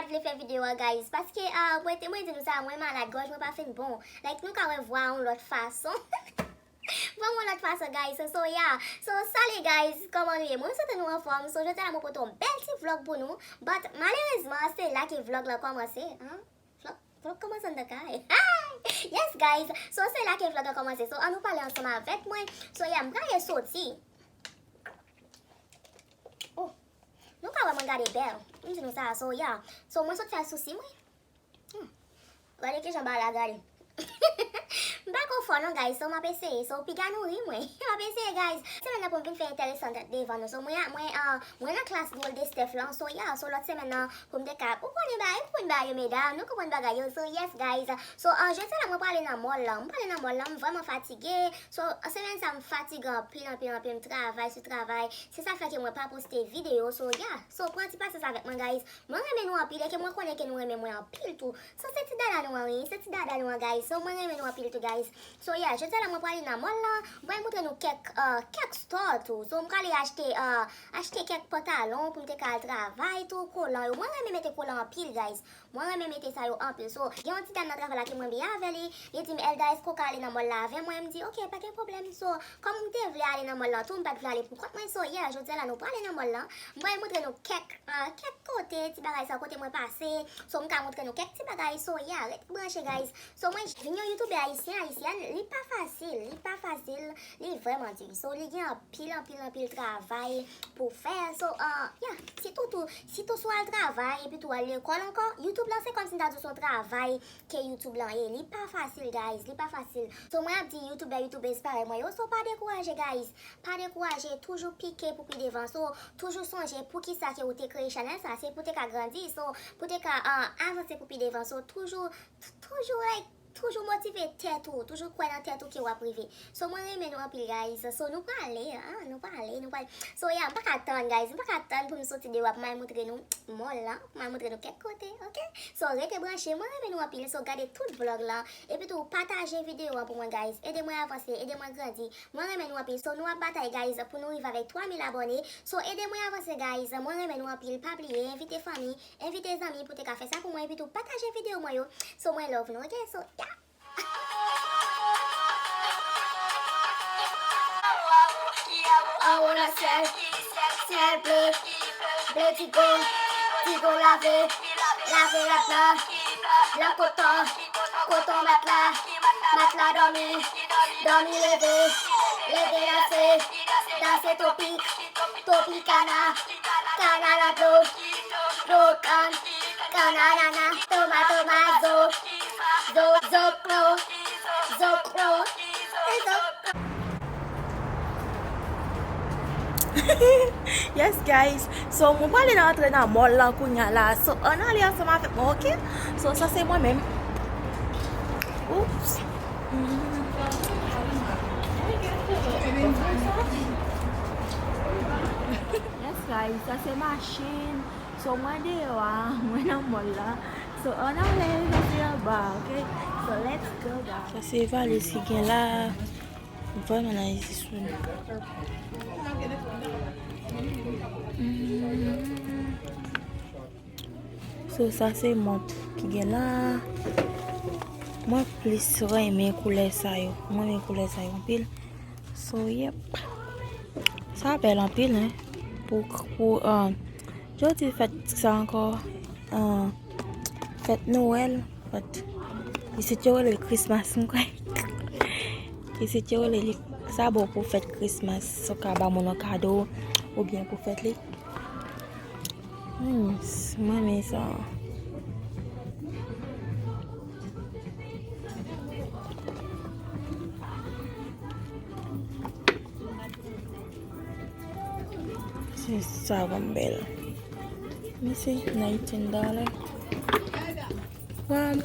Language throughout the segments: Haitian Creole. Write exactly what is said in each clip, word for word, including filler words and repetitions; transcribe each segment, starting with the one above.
vle fè videyo a, guys, paske, ah, mwen te, mwen di nou sa, mwen malad, gòj mwen pa fin bon. Like, nou ka wè vwa yon lòt fason. Vwa yon lòt fason, guys. So, so, yeah. So, salut, guys. Kòman nou ye? Mwen swete nou anfòm. So, jodi a la, mwen pote yon bèl ti vlog pou nou. But, malerezman, se la ke vlog la kòmanse, hein? Vlog, vlog kòmanse anndan kay. Yes, guys. So, se la ke vlog la kòmanse. So, ann nou pale ansanm avèk mwen. So, yeah, m prale soti. Oh, nou ka wè mwen gade bèl. M di nou sa, so, yeah. So, mwen sot fè sousi mwen. Hmm. Gade kijan bagay la gade. M pa ko fò non, guys, so m ap eseye. So, piga nou ri mwen. M ap eseye, guys. Semèn nan pou m vin fè enteresan devan nou. So, mwen, mwen, ah, mwen nan klas Drôle de Steph lan. So, yeah, so lòt semèn nan, pou m te ka, ou konnen bagay, ou konprann bagay yo, medam, nou konprann bagay yo. So, yes, guys. So, ah, jodi a la, mwen prale nan mall lan. M prale nan mall lan, m vrèman fatige. So, semèn sa, m fatige anpil, anpil, anpil. M travay sou travay. Se sa fè ke mwen pa poste videyo. So, yeah. So, pran ti pasyans avèk mwen, guys. Mwen renmen nou anpil, e ke mwen konnen ke nou renmen mwen anpil tou. So, se ti dada nou an, wi. Se ti dada nou an, guys. So, mwen renmen nou anpil tou, guys. So, yeah, jodi a la, mwen prale nan mall lan. Mwen pral montre nou kèk, euh, kèk store tou. So, m prale achte, euh, achte kèk pantalon pou m te ka al travay tou, kolan yo. Mwen renmen mete kolan anpil, guys. Mwen renmen mete sa yo anpil. So, gen yon ti dam nan travay la ke mwen byen avè li. Li di m, "Elda, èske w ka ale nan mall la avè mwen?" M di, "Ok, pa gen pwoblèm." So, kòm m te vle ale nan mall lan tou, m pa t vle ale pou kont mwen. So, yeah, jodi a la, nou prale nan mall lan. M pral montre nou kèk, ah, kèk kote, ti bagay sa, kote mwen pase. So, m ka montre nou kèk ti bagay. So, yeah, rete branche, guys. So, mwen vin yon youtubè ayisyen, ayisyèn, li pa fasil, li pa fasil, li vrèman di. So, li gen anpil, anpil, anpil travay pou fè. So, ah, yeah, sitou tou, sitou si w al travay, epi tou w al lekòl ankò, YouTube lan se kòmsi m ta di w se yon travay ke YouTube lan ye. Li pa fasil, guys, li pa fasil. So, mwen ap di youtubè, youtubèz parèy mwen yo, so pa dekouraje, guys. Pa dekouraje, toujou pike pou pi devan. So, toujou sonje poukisa ke ou te kreye chanèl sa, se pou te ka grandi. So, pou te ka, ah, avanse pou pi devan. So, toujou, toujou, like, toujou motive tèt ou, toujou kwè nan tèt ou ke w ap rive. So, mwen renmen nou anpil, guys. So, nou prale, ah, nou prale, nou prale. So, yeah, m pa ka tann, guys. M pa ka tann pou m soti deyò a pou m al montre nou mall lan, pou m al montre nou kèk kote, ok? So, rete branche, mwen renmen nou anpil. So, gade tout vlog lan. Epi tou, pataje videyo an pou mwen, guys. Ede mwen avanse, ede mwen grandi. Mwen renmen nou anpil. So, nou ap batay, guys, pou nou rive avèk twa mil abòne. So, ede mwen avanse, guys. Mwen renmen nou anpil. Pa bliye, envite fanmi, envite zanmi pou te ka fè sa pou mwen. Epi tou, pataje videyo mwen yo. So, mwen love nou, ok? So, yeah. Anwo nan syèl, syèl ble, ble digo, digo lave, lave rad la, la koton, koton matla, matla dòmi, dòmi leve, leve danse, danse topik, topik kana, kana nan dlo, dlo kann, kana nana, toma toma zo, zo, zo klo, zo klo, zo klo. Yes, guys. So, mwen prale nan antre nan mall lan kounya la. So, ann ale ansanm avèk mwen, ok? So, sa se mwen menm. Oops. Yes, guys. Sa se machin. So, mwen deyò a, mwen nan mall la. So, ann ale, sa se anba, ok? So, let's go, guys. Sa se valiz ki gen la. Vrèman nice this one. Mm. So, sa se mont ki gen la. Mwen plis renmen koulè sa yo. Mwen renmen koulè sa yo anpil. So, yep. Sa bèl anpil, hein. Pou, pou, uh, jodi fèt sa ankò, uh, fèt Nwèl. But isit yo rele l Christmas, m kwè. Isit yo rele li, sa bon pou fèt Christmas. Ou ka ba moun yon kado oubyen pou fèt li. Hmm, mwen renmen sa. Se sa, bon, bèl. Let me see, nineteen dollar. Mom,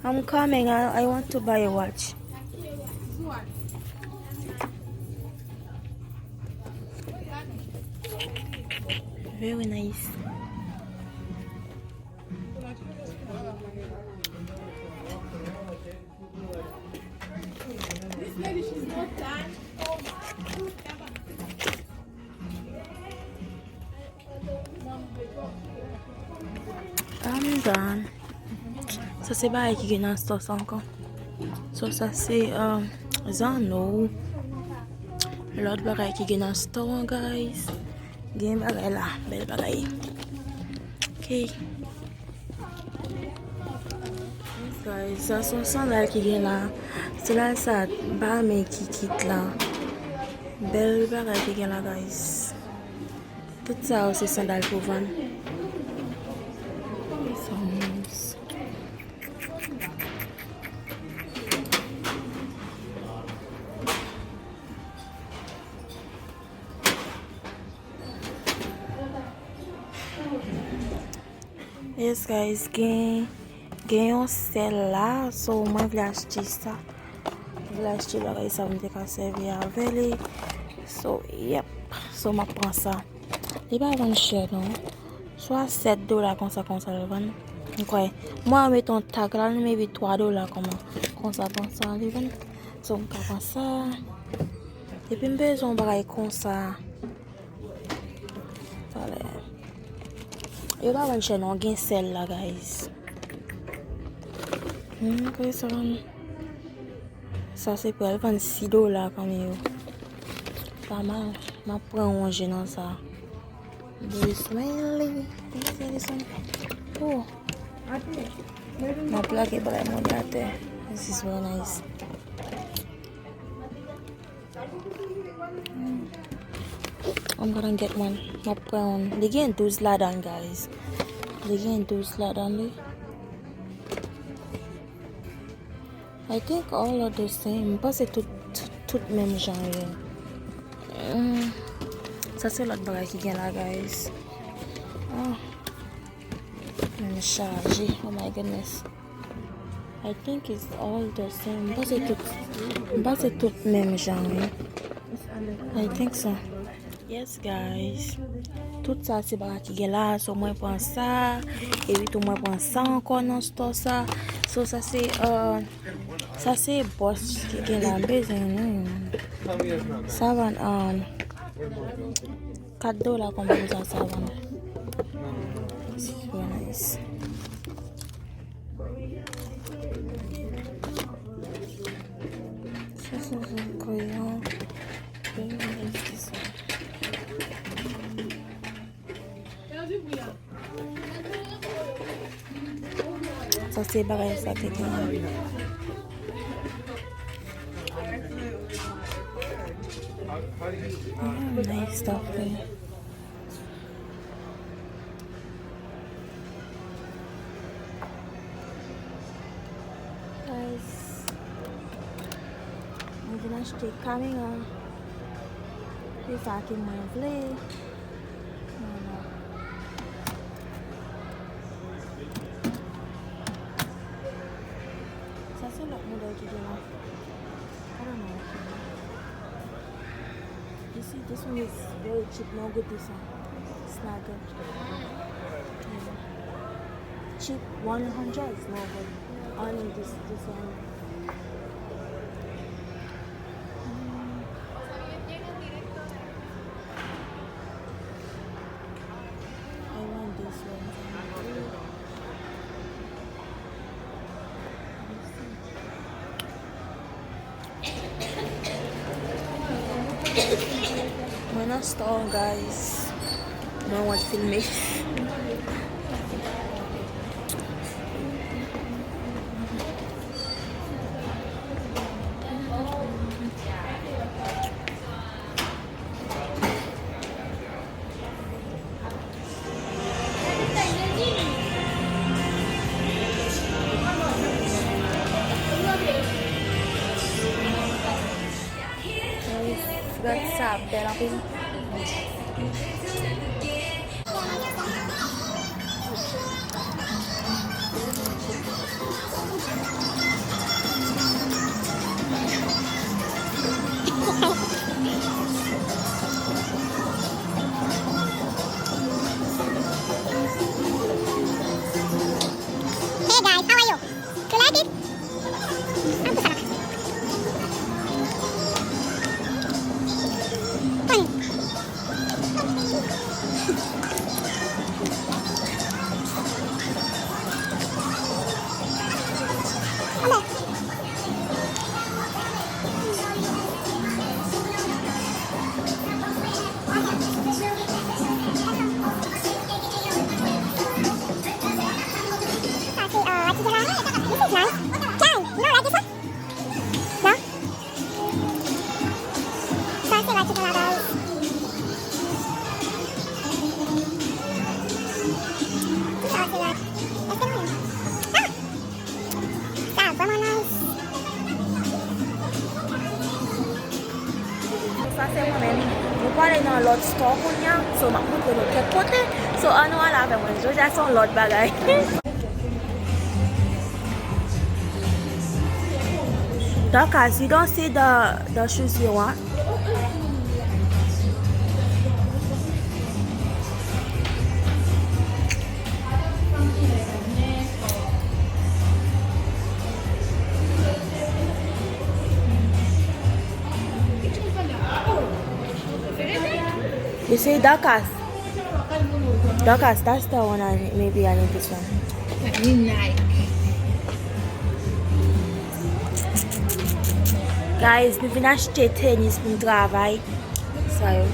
I'm coming. I, I want to buy a watch. Very nice. Sa, sa se bagay ki gen nan store sa ankò. So, sa se, um, zanno. Lòt bagay ki gen nan store an, guys. Gen bagay la, bèl bagay. Ok. Guys, sa se yon sandal ki gen la. Sandal sa, pa men ki kit la. Bèl bagay ki gen la, guys. Tout sa yo se sandal pou vann. Yes, guys, gen, gen yon sèl la, so mwen vle achte sa. Mwen vle achte bagay sa pou m te ka sèvi avè li. So, yep, so m ap pran sa. Li pa vann chè, non. Swa sèt dola konsa, konsa l vann. M kwè. Mwen, mete yon tag la, li maybe twa dola kòman. Konsa, konsa, li vann. So, m ka pran sa. Epi m bezwen yon bagay konsa. Talè. Yo pa vann chè non, gen sèl la, guys. Hmm, kòman sa vann? Sa se pral vann sis dola kanmenm yo. Pa mal. M ap pran yon je nan sa. This way, this way, this way. Oh. M ap lage bagay mwen atè. This is very nice. I'm gonna get one. M ap pran yon. Li gen douz ladan, guys. Li gen douz ladan li. I think all are the same. M panse tout, tout, tout menm jan yo ye. Mm. Sa se lòt bagay ki gen la, guys. Ah. Menm chaje. Oh my goodness. I think it's all the same. M panse tout, m panse tout menm jan, wi. I think so. Yes, guys. Tout sa se bagay ki gen la. So, mwen pran sa. Epi tou, mwen pran sa ankò nan store sa. So, sa se, uh, sa se bòs ki gen la. M bezwen, non. Sa vann, um, kat dola konbyen sa, sa vann. This is very nice. Sa se yon kreyon. Very nice this one. Sa se bagay sa te gen. Ah, nice stuff, eh. Guys, mwen vin achte kamera. Se sa ke mwen vle. Vwala. Sa se lòt modèl ki gen la. I don't know. You see, this one is very cheap. No good, this one. It's not good. Yeah. Cheap one hundred is no good. Only this, this one. Mm. I want this one. Mwen nan store, guys. Mwen wont filme. Gad sa bèl anpil. Hey guys, how are you? You like it? Ang sarap. Ano? Sa se mwen menm. Nou prale nan lòt store kounye a. So, m ap montre nou kèk kote. So, ann nou al avè mwen. Jodi a se yon lòt bagay. Dorcas, you don't see the, the shoes you want? You see, Dorcas. Dorcas, that's the one I maybe I need this one. Nike. Guys, nou vin achte tenis pou n travay. Sa yo.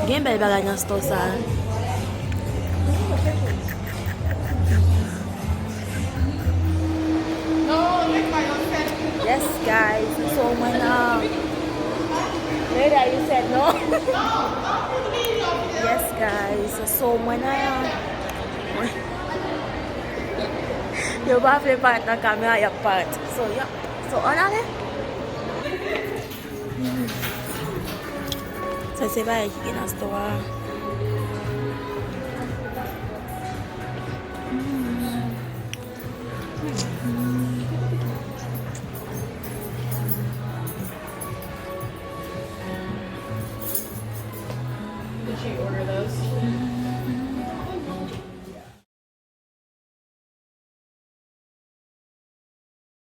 Gen bèl bagay nan store sa. Yes, guys. So mwen nan. Later, you said no. Yes, guys. So mwen nan. Yo pa vle parèt nan kamera, y ap parèt. So, yeah. So, ann ale. Sa se bagay ki gen nan store a.